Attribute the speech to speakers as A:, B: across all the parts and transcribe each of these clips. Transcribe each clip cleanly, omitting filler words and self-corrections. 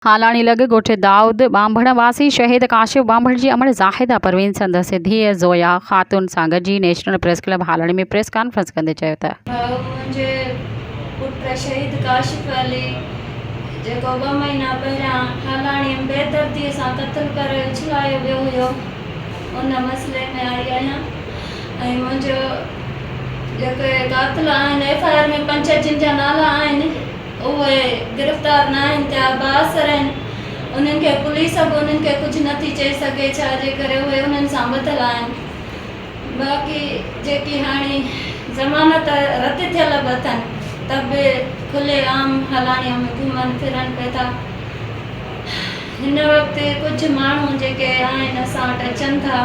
A: هالاڻي لڳ ڳوٺ دائود ٻانڀڻ واسي شهيد ڪاشف ٻانڀڻ جي امڙ زاهده پروين سندس ڌيء زويا خاتون سان گڏجي national press club Halani ۾ press conference ڪندي چيو ته.
B: ڀائو منهنجي پٽ شهيد ڪاشف علي جيڪو ٻه مهينا پهريان هالاڻي ۾ بيدردي سان قتل ڪري اڇلايو ويو هيو ان مسئلي ۾ آئي آهيان ۽ منهنجو جيڪي قاتل آهن ايف I R ۾ پنج جن جا نالا آهن اهي گرفتار ناهن ٿيا، بااثر آهن، انهن کي پوليس به انهن کي ڪجهه نه ٿي چئي سگهي ڇا جي ڪري اهي انهن سان ٻڌل آهن، باقي جيڪي هاڻي ضمانت رد ٿيل به اٿن ته به کلي عام هلاڻيء ۾ گهمن ڦرن پئي ٿا، هن وقت ڪجهه ماڻهو جيڪي آهن اسان وٽ اچن ٿا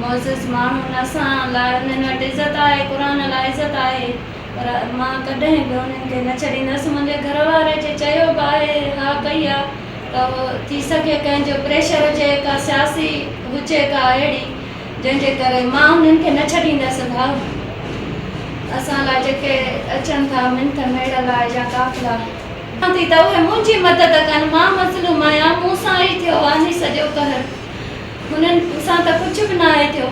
B: معزز ماڻهن اسان لاء انهن وٽ عزت آهي قرآن لاء عزت آهي. پر مان ڪڏهن به انهن کي نه ڇڏيندس. منهنجي گهر واري جي چيو به آهي، ها ڪئي آ ته ٿي سگهي ڪنهن جو پريشر هجي، ڪا سياسي هجي ڪا اهڙي، جنهن جي ڪري مان انهن کي نه ڇڏيندس. ڀاء اسان لاء جيڪي اچن ٿا منٿ ميڙ لاء يا قافلا. ٿي ته اهي منهنجي مدد ڪن، مان مظلوم آهيان، مون سان ئي ٿيو آهي سڄو قهر، هنن سان ته ڪجهه به ناهي ٿيو.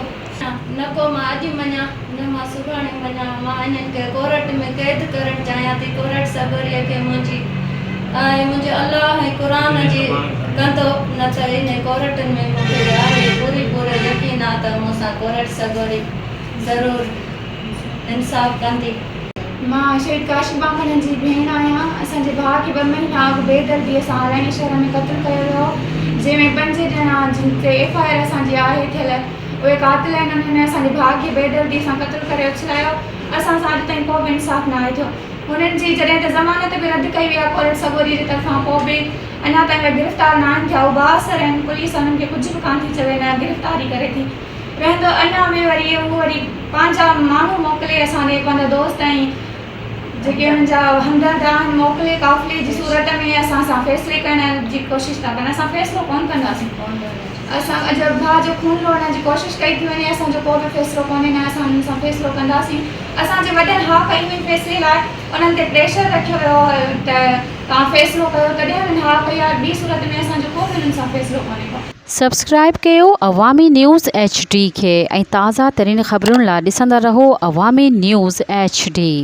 B: نه ڪو مان اڄ مڃان نه مان سڀاڻي مڃان، مان انهن کي ڪورٽ ۾ قيد ڪرڻ چاهيان ٿي، ڪورٽ سڳوريء کي منهنجي ۽ منهنجي الله ۽ قرآن جي ڪندو، نه ته انهي ڪورٽن ۾ مون کي آهي پوري پورو يقين آ ته مون سان ڪورٽ سڳوري ضرور انصاف ڪندي.
C: مان شهيد ڪاشف ٻانڀڻ جي ڀيڻ آهيان. اسان جي ڀاء کي ٻه مهينا اڳ بي درديء سان هالاڻي شهر ۾ قتل ڪيو ويو هو، جنهن ۾ پنج ڄڻا جن تي ايف I R اسان جي آهي ٿيل اهي قاتل آهن، انهن اسان جي ڀاء کي بي درديء سان قتل ڪري اڇلايو، اسان سان اڄ تائين ڪو به انصاف ناهي ٿيو. هنن جي جڏهن ته ضمانت به رد ڪئي وئي آهي ڪورٽ سڳوريء جي طرفان پوء به اڃا تائين اهي گرفتار ناهن ٿيا، هو بااثر آهن، پوليس انهن کي ڪجهه به ڪانه ٿي چوي نه گرفتاري ڪري ٿي. ويندو اڃا به وري هو وري پنهنجا ماڻهو موڪلي اسان ڏي پنهنجا دوست ۽ جيڪي انهن جا همدرد آهن موڪلي قافلي جي صورت ۾ اسان سان فيصلي ڪرڻ جي ڪوشش ٿا ڪن اسان فيصلو ڪونه ڪنداسين اسان اڄ ڀاء جو خون لوڙڻ جي ڪوشش ڪئي ٿي وڃي اسان جو ڪو به فيصلو ڪونهي نه اسان انهن سان فيصلو ڪنداسين اسان جي وڏن ها ڪئي هئي فيصلي لاء انهن تي پريشر رکيو ويو هو ته توهان فيصلو ڪيو تڏهن انهن ها ڪئي آهي ٻي صورت ۾ اسان جو ڪو به انهن سان فيصلو ڪونهي ڪو.
A: سبسڪرائيب ڪيو عوامي نيوز ايڇ ڊي کي ۽ تازه ترين خبرن لا ڏسندا رهو عوامي نيوز ايڇ ڊي.